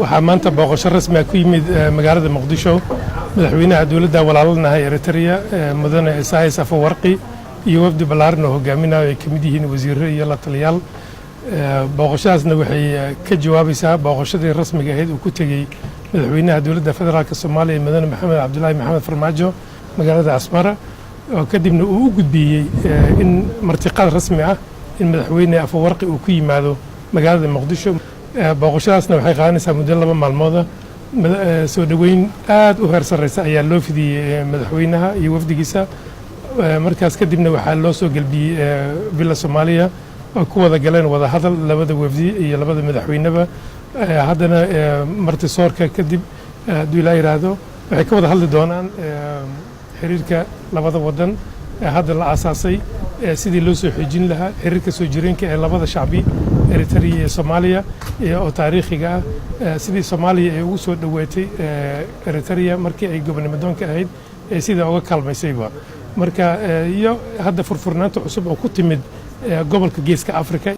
Waxaa maanta booqasho rasmiga ku yimid magaalada Muqdisho madaxweynaha dowladda walaalanahay Eritrea, Mudane Isaias Afawarqi, iyo wafdi ballaaran oo hogaaminayo ay ka mid yihiin wasiirro iyo la taliyaal. Booqashadaasna waxay ka jawaabaysaa booqashadii rasmiga ahayd uu ku tegey madaxweynaha dowladda federaalka Soomaaliya, Mudane Maxamed Cabdulaahi Maxamed Farmaajo, magaalada Asmara, oo kadibna uu u gudbiyey in martiqaad rasmi ah in madaxweyne Afawarqi uu ku yimaado magaalada Muqdisho. Booqashadaasna waxay qaadanaysaa muddo 2 maalmooda. Soo dhoweyn aad u heer sarreysa ayaa loo fidiyey madaxweynaha iyo wafdigiisa. Markaas kadibna waxaa loo soo gelbiyey Villa Soomaaliya oo ku wada galeen wada hadal labada wafdi iyo labada madaxweyneba. Haddana martisoorka kadib, hadduu Ilaa yidhaahdo, waxay ka wada hadli doonaan xiriirka labada wadan ee hadda la aasaasay, sidii loo soo xoojin lahaa xiriirka soo jireenka ee labada shacbi, Eritrea iyo Soomaaliya, oo taariikhiga ah, sidii Soomaaliya ay ugu soo dhoweetay Eritrea markii ay gobonimo doonka ahayd ee sidaa uga kaalmaysayba marka, iyo hadda furfurnaanta cusub oo ku timid gobolka Geeska Afrika.